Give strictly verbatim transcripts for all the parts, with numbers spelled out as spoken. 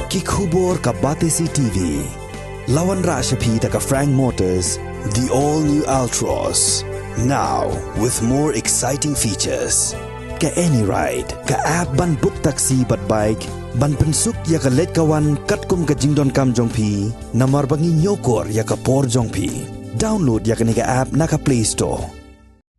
Ki khubor ka Batesi T V. La wanrah sha phi da ka Frank Motors, the all new Altroz. Now with more exciting features. Ka AnyRide, ka app ban book taxi bad bike, ban pynsuk ïa ka leit ka wan katkum ka jingdonkam jong phi, namar ba ngi ñiewkor ïa ka por jong phi. Download ïa kane ka app na ka Play Store.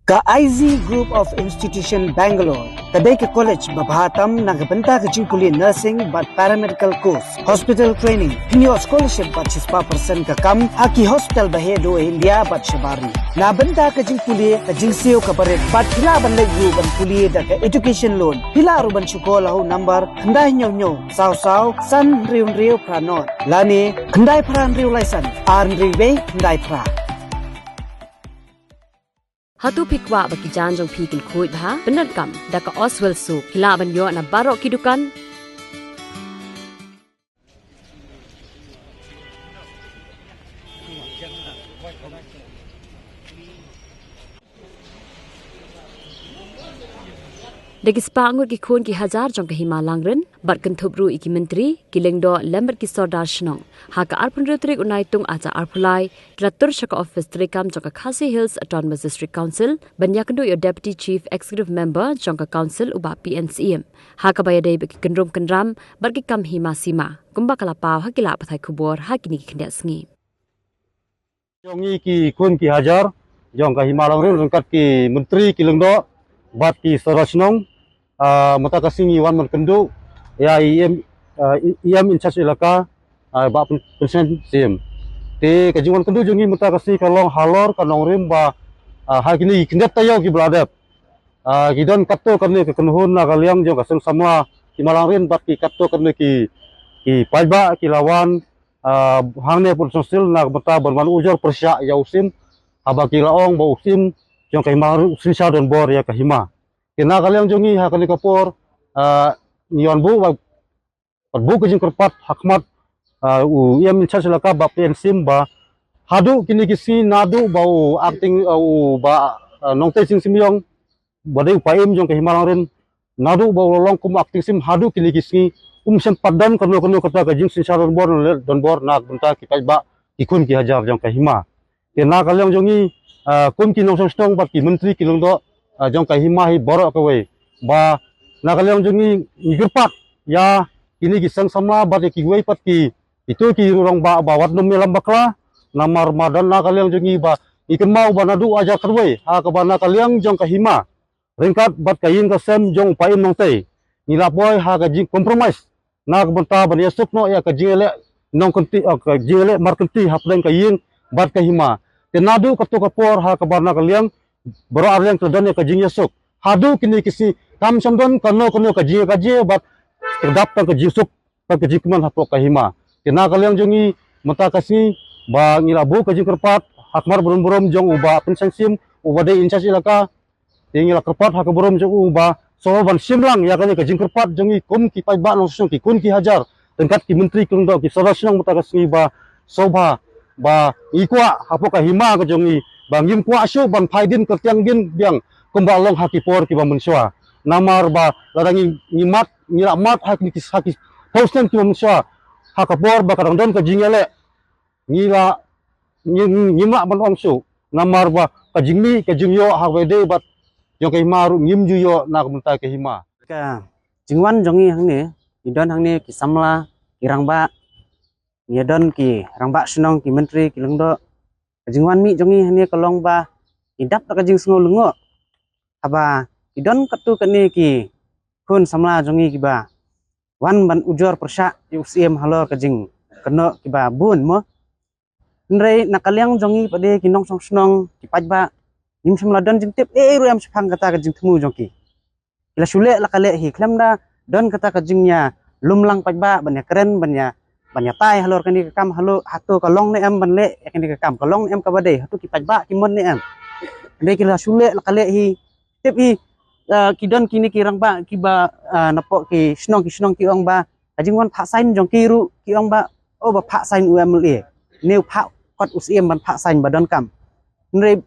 Ka I Z Group of Institution Bangalore ka dei ka college ba bha tam na ka bynta ka jingpule nursing bad paramedical course, hospital training. Phin ïoh scholarship bad shispah percent ka kam ha ki hospital ba heh duh ha India bad shabar ri. Na bynta ka jingpule, ka jingsiew kaba rit bad phi lah ban leit ruh ban pule da ka education loan. Phi lah ruh ban shu call ha u number khyndai hynñiew hynñiew saw saw san hynriew hynriew phra nod lane khyndai phra hynriew lai san ar hynriew wei khyndai phra. Hato phi kwah ba ki jaiñ jong phi kin khuid bha? Pyndonkam da ka Oswell Soap. Phi lah ban ïoh na baroh ki dukan. Da ki spah ngut ki khun ki hajar jong ka Hima Langrin, bad kynthup ruh ïa ki myntri, ki lyngdoh lem bad ki sordar shnong. Ha ka arphew hynriew tarik u Naitung arhajar arphew lai, ki la tur sha ka office treikam jong ka Khasi Hills Autonomous District Council, ban ïakynduh ïa u Deputy Chief Executive Member jong ka Council u Bah P N Syiem. Ha kaba ïadei bad ki kynrum kynram bad ki kam hima sima, kumba ka la paw ha ki lad pathai khubor ha kine ki khyndiat sngi. Jong ngi ki khun ki hajar jong ka Hima Langrin ryngkat ki myntri, ki lyngdoh bad ki sordar shnong, ah, mynta ka sngi ngi wan ban kynduh ïa i EM, ah, i EM in charge elaka, ah, Bah Pyn-, Pynshngaiñ Syiem. Te ka jingwan kynduh jong ngi mynta ka sngi ka long halor ka nongrim ba, ah, ha kine ki khyndiat taïew kiba la dep, ah, ki don katto katne ka kynhun na ka liang jong ka seng samla Hima Langrin bad ki katto katne ki, ki paidbah ki la wan, ah, hangne ha Port Council na ka bynta ban wan ujor pyrshah ïa u sim, haba ki la ong ba u sim jong ka Hima Langrin u synshar donbor ïa ka hima. Te na ka liang jong ngi ha kane ka por, ah, ngi wan buh ba, buh ka jingkyrpad ha khmat, ah, u EM in charge elaka Bah P N Syiem ba haduh kine ki sngi naduh ba u acting, ah, u Bah, ah, Nongtei Sing Symiong ba dei u paidbah jong ka Hima Langrin, naduh ba u la long kum acting sim haduh kine ki sngi, um shym pat don kano kano kata ka jingsynshar donbor, donbor na ka bynta ki paidbah, ki khun ki hajar jong ka hima. Te na ka liang jong ngi, ah, kum ki nongshong shnong bad ki myntri, ki lyngdoh, ah, jong ka hima hi baroh kawei, ba na ka liang jong ngi ngi kyrpad ïa kine ki seng samla bad ïa kiwei pat ki, kito ki rangbah ba wat nym ïalam bakla, namar ba don na ka liang jong ngi ba ngi kynmaw ba naduh arhajar khatwei ha kaba na ka liang jong ka hima ryngkat bad ka ïing ka sem jong u paidbah Nongtei, ngi la poi ha ka jingcompromise na ka bynta ban ïasuk noh ïa ka jingïaleh nongkynti, ah, ka jingïaleh markynti hapdeng ka ïing bad ka hima. Te naduh kato ka por ha kaba na ka liang baroh arliang ka don ïa ka jingïasuk. Haduh kine ki sngi kam shym don kano kano ka jingïakajia bad ka dap tang ka jingsuk bad ka jingkmen hapoh ka hima. Te na ka liang jong ngi mynta ka sngi ba ngi la buh ka jingkyrpad ha khmat burom burom jong u Bah Pynshngaiñ Syiem uba dei in charge elaka. Te ngi la kyrpad ha ka burom jong u ba sngewbha ban shim lang ïa kane ka jingkyrpad jong ngi kum ki paidbah nongshong shnong, ki khun ki hajar ryngkat ki myntri, ki lyngdoh, ki sordar shnong mynta ka sngi ba sngewbha ba ngi kwah hapoh ka hima ka jong ngi ba ngim kwah shuh ban phai dien kyrtiang dien biang kumba long ha ki por kiba mynshuwa. Namar ba lada ngi, ngi mad, ngi la mad ha ki, ha ki phew snem kiba mynshuwa, ha ka por ba ka dang don ka jingïaleh, ngi la, ngi, ngi, ngim lah ban ong shuh. Namar ba ka jingmih ka jingïoh ha kaba ïadei bad jong ka hima ruh ngim ju ïoh na ka bynta ka hima. Ka jingwan jong ngi hangne, ngi don hangne ki samla, ki rangbah, ngi don ki rangbah shnong, ki myntri, ki lyngdoh. Ka jingwan mih jong ngi hangne ka long ba ngi dap da ka jingsngew lyngngoh haba ki don katto katne ki khun samla jong ngi kiba wan ban ujor pyrshah ïa u Syiem halor ka jingkynnoh kiba bun mo. Hynrei na ka liang jong ngi pat de ki nongshong shnong, ki paidbah, ngim shym la don jingtip ei ei ruh em shaphang kata ka jingthmu jong ki. Ki la shu leh la ka leh hi khlem da don kata ka jingïalumlang paidbah ban ïakren, ban ïa, ban ïatai halor kane ka kam, halor hato ka long ne em ban leh ïa kane ka kam, ka long ne em kaba dei, hato ki paidbah ki mon ne em. Hynrei ki la shu leh la ka leh hi. Tip hi, ah, ki don kine ki rangbah kiba, ah, napoh ki shnong ki shnong ki ong ba ka jingwan phah sign jong ki ruh ki ong ba, oh, ba phah sign u MLA ne u phah kot u Syiem ban phah sign ba donkam. Hynrei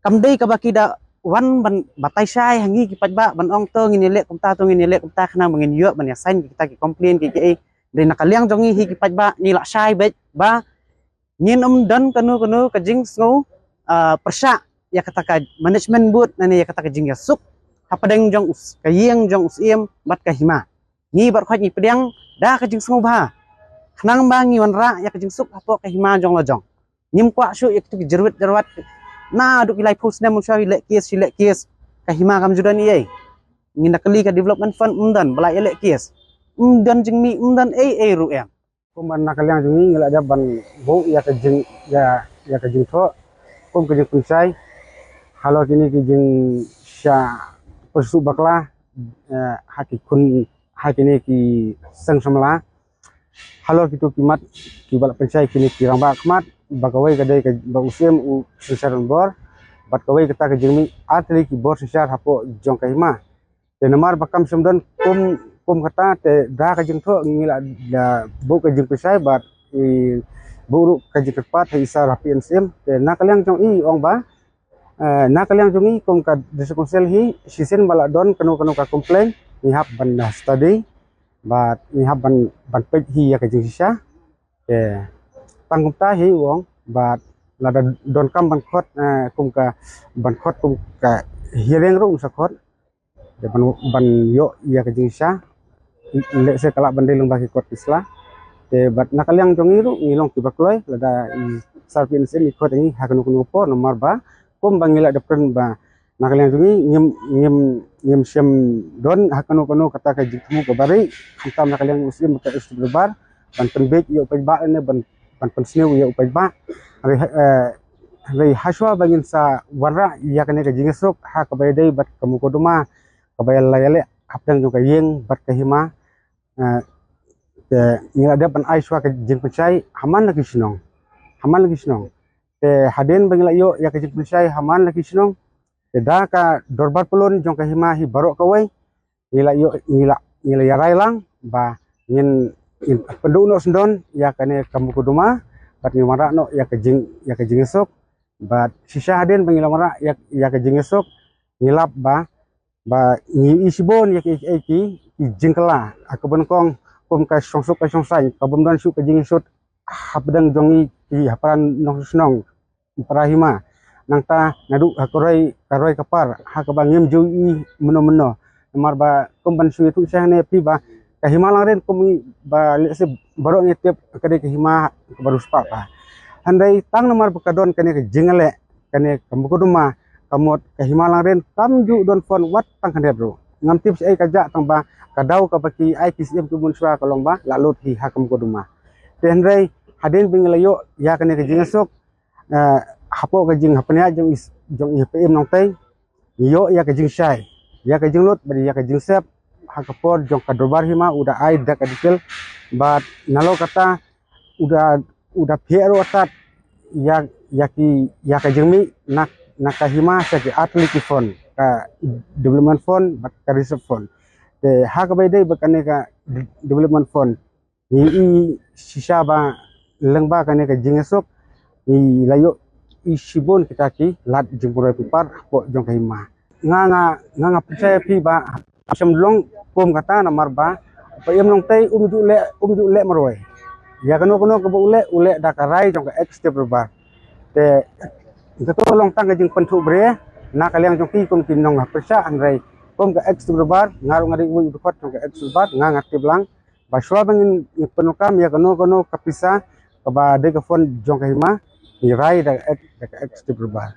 kam dei kaba ki da wan ban batai shai ha ngi ki paidbah ban ong to ngin ïaleh kumta, to ngin ïaleh kumta, khnang ba ngin ïoh ban ïa sign kita ki complaint ki, ki ei. Dei na ka liang jong ngi hi ki paidbah ngi lah shai beit ba ngin ym don kano kano ka jingsngew pyrshah ïa kata ka management board ne ïa kata ka jingïasuk hapdeng jong ka ïing jong u Syiem bad ka hima. Ngi bad khot ngi pdiang da ka jingsngewbha khnang ba ngi wanrah ïa ka jingsuk hapoh ka hima jong la jong. Ngim kwah shuh ïa kito ki jyrwit jyrwat. Na duk ilai phew snem shuwa hi leh kes hi leh kes, ka hima kam ju don ei ei. Ngi na kali ka development fund ym don ba la ïa leh kes, ym don jingmih ym don ei ei ruh em. Kumba na ka liang jong ngi ngi la dep ban buh ïa ka jing ïa ïa ka jingthoh kum ka jingpynshai halor kine ki jingshah pyrshah bakla ha ki khun ha kine ki seng samla. Halor kito ki mat kiba la pynshai kine ki rangbah khmat ba kawei ka dei ka ba u Syiem u synshar bor bad kawei kata ka jingmih ar tylli ki bor synshar hapoh jong ka hima. Te namar ba kam shym don kum kum kata te da ka jingthoh ngi la da buh ka jingpynshai bad i buh ruh ka jingkyrpad ha i sar ha P N C M. Te na ka liang jong i ong ba na ka liang jong i kum ka District Council hi shisien ba la don kano kano ka complain ngi hap ban da study bad ngi hap ban ban peit hi ïa ka jingshisha. Te tang kumta hi u ong bad lada donkam ban khot kum ka ban khot kum ka hearing ruh sa khot. Te ban ban ïoh ïa ka jingshisha lehse ka lah ban dei lyngba ki kot ki sla. Te bad na ka liang jong i ruh ngi long kiba kloi lada i sar P N C M i khot ïa ngi ha kano kano por namar ba kum ba ngi la dep kren ba na ka liang jong ngi ngim ngim ngim shem don ha kano kano kata ka jingthmu kaba ri khamtam na ka liang u Syiem ka District Dorbar ban pynbeit ïa u paidbah ne ban ban pynsniew ïa u paidbah. Hynrei hashwa ba ngin sa wanrah ïa kane ka jingïasuk ha kaba ïadei bad ka mukotduma kaba ïa la ïaleh hapdeng jong ka ïing bad ka hima. Te ngi la dep ban ai shwa ka jingpynshai ha man la ki shnong ha man la ki shnong. Te hadien ba ngi la ïoh ïa ka jingpynshai ha man la ki shnong te da ka dorbar pyllun jong ka hima hi baroh kawei ngi la ïoh ngi la ngi la ïarai lang ba ngin ngin pynduh noh sngewdon ïa kane ka mukotduma bad ngin wanrah noh ïa ka jing ïa ka jingïasuk. Bad shisha hadien ba ngi la wanrah ïa ïa ka jingïasuk ngi lap ba ba ngi i shibun ïa ki ki ki jingkylla ha kaba nyngkong kum ka shongsuk ka shongsaiñ ka bym don shuh ka jingïasuk hapdeng jong i ki hapran nong shnong para hima. Nangta naduh ha ka roi ka roi ka par ha kaba ngim ju i mynno mynno. Namar ba kum ban shu ïathuh sha hangne phi ba ka hima Langrin kum i ba lehse baroh ngi tip ka dei ka hima kaba riewspah ba. Hynrei tang namar ba ka don kane ka jingleh kane ka mukotduma ka mut ka hima Langrin kam ju don fund wat tang khyndiat ruh. Ngam tip shaei ka jah tang ba ka daw kaba ki ai ki Syiem ki bun shuwa ka long ba la lut hi ha ka mukotduma. Te hynrei hadien ba ngi la ïoh ïa kane ka jingïasuk hapoh ka jinghapniah jong i jong i P M Nongtei ngi ïoh ïa ka jingshai ïa ka jinglut bad ïa ka jingsep ha ka por jong ka dorbar hima u da ai da ka detail bad nalor kata u da u da pher ruh atat ïa ïa ki ïa ka jingmih na na ka hima sha ki ar tylli ki fund ka development fund bad ka reserve fund. Te ha kaba ïadei bad kane ka development fund ngi i shisha ba lyngba kane ka jingïasuk ngi la ïoh i shibun kita ki lad jingpynroi pynpar hapoh jong ka hima. Nga nga nga nga pynshai ïa phi ba shem long kum kata namar ba P M Nongtei um ju leh um ju leh marwei. Ïa kano kano kaba u leh u leh da ka rai jong ka executive dorbar. Te kato long tang ka jingpynthuh bria na ka liang jong ki kum ki nonghapyrshah hynrei kum ka executive dorbar nga ruh nga dei uwei u dkhot jong ka executive dorbar nga nga tip lang ba shuwa ba ngin pyndonkam ïa kano kano ka pisa kaba dei ka fund jong ka hima ngi rai da ka ex da ka executive dorbar.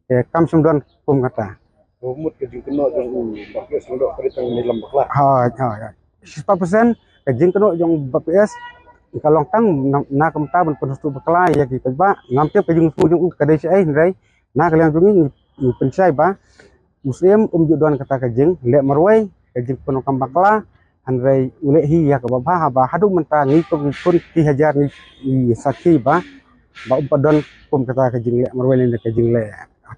Te kam shym don kum kata. Ka mut ka jingkynnoh jong u Bah P S Lyngdoh ka dei tang ne lam bakla. Hooid hooid hooid. Shispah percent ka jingkynnoh jong u Bah P S ka long tang na ka bynta ban pynsngewthuh bakla ïa ki paidbah. Ngam tip ka jingsngew jong u ka dei shaei hynrei na ka liang jong ngi ngi pynshai ba u Syiem um ju don kata ka jingleh marwei ka jingpyndonkam bakla. Hynrei u leh hi ïa kaba bha haba haduh mynta ngi kum ki khun ki hajar ngi sakhi ba ba um pat don kum kata ka jingleh marwei lane ka jingleh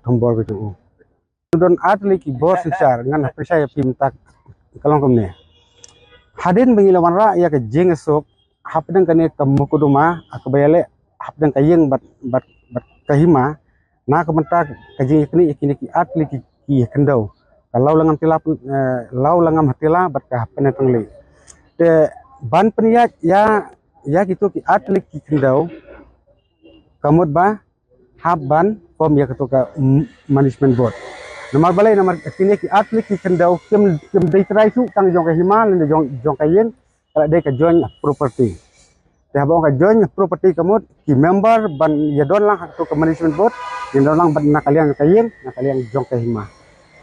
thombor ka jong u. Don ar tylli ki bor synshar ngan pynshai ïa phi mynta ka long kumne. Hadien ba ngi la wanrah ïa ka jingïasuk hapdeng kane ka mukotduma ha kaba ïaleh hapdeng ka ïing bad bad bad ka hima na ka bynta ka jingïaknieh ïa kine ki ar tylli ki ki khyndew ka Lawlangam Tila, Lawlangam Hatila bad ka Hapene Tangli. Te ban pynïaid ïa, ïa kito ki artylli ki khyndew, ka mut ba hap ban form ïa kato ka, mm, management board. Namar balei? Namar kine ki artylli ki khyndew kim, kim dei trai shuh tang jong ka hima lane jong, jong ka ïing, ka la dei ka joint property. Te haba ong ka joint property ka mut ki member ban ïadon lang ha kato ka management board, ïadon lang ban na ka liang ka ïing, na ka liang jong ka hima.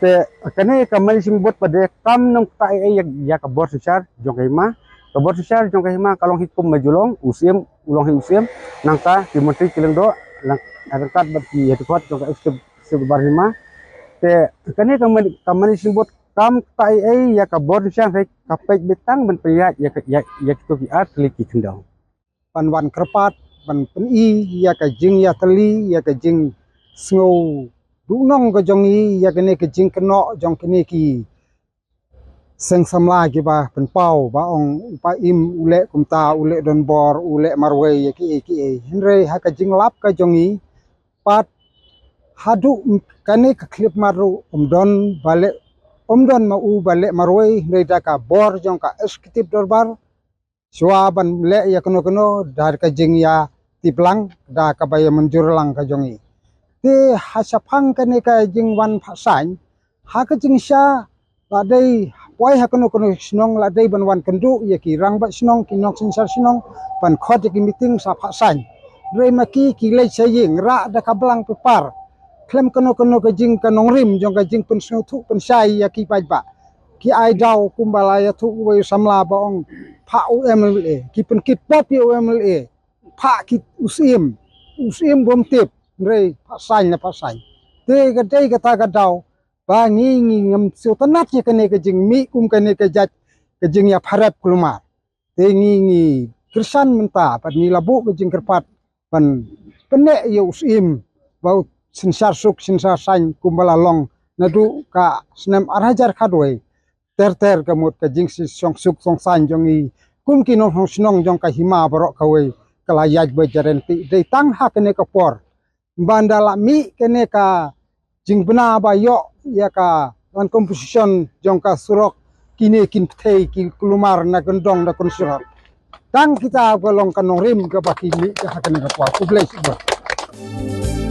Te kane ka management board pat de kam nang ktah ei ei ïa, ïa ka bor synshar jong ka hima. Ka bor synshar jong ka hima ka long hi kum ma Jolong, u Syiem u long hi u Syiem, nangta ki myntri ki lyngdoh, lang ryngkat bad ki ïa dkhot jong ka executive, executive bar hima. Te kane ka man-, ka management board kam ktah ei ei ïa ka bor synshar, hynrei ka peit beit tang ban pynïaid ïa ka, ïa, ïa kito ki artylli ki khyndew. Ban wan kyrpad, ban pyni ïa ka jingïatylli, ïa ka jingsngew duhnong ka jong ngi, ïa kane ka jingkynnoh jong kine ki seng samla kiba pynpaw ba ong u Paiem u leh kumta, u leh donbor, u leh marwei ïa kiei kiei. Hynrei ha ka jinglap ka jong ngi pat, haduh kane ka khyllipmat ruh ym don ba leh, ym don ma u ba leh marwei, hynrei da ka bor jong ka executive dorbar, shuwa ban leh ïa kano kano da ka jingïatip lang da kaba ïa mynjur lang ka jong ngi. Te ha shaphang kane ka jingwan phah saiñ, ha ka jingshisha la dei poi ha kano kano shnong la dei ban wan kynduh ïa ki rangbah shnong, ki nongsynshar shnong, ban khot ïa ki meeting sa phah saiñ. Hynrei ma ki, ki leit sha ïing, rah da ka blank paper. Khlem kano kano ka jing, ka nongrim jong ka jingpynsngewthuh pynshai ïa ki paidbah. Ki ai daw kumba la ïathuh uwei u samla ba ong phah u M L A, ki pynkit pop ïa u M L A, phah ki u Syiem, u Syiem bym tip, hynrei phah saiñ la phah saiñ. Te ka dei kata ka daw ba ngi, ngi ngam sngewtynnat ïa kane ka jingmih kum kane ka jait ka jingïapharep kulmar. Te ngi, ngi kyrshan mynta bad ngi la buh ka jingkyrpad ban pynneh ïa u Syiem ba u synshar suk synshar saiñ kumba la long naduh ka snem ar hajar khatwei ter ter. Ka mut ka jingsngewsuk sngewsaiñ jong ngi kum ki nongshong shnong jong ka hima baroh kawei ka la ïaid beit ïaid lynti. Dei tang ha kane ka por ban da la mih kane ka jingbna ba ïoh ïa ka land composition jong ka surok, kine kin pynthei ki kulmar na kyndong na kynsurok. Tang kita ba long ka nongrim kaba ki mih ka ha kane ka por. Khublei shibun.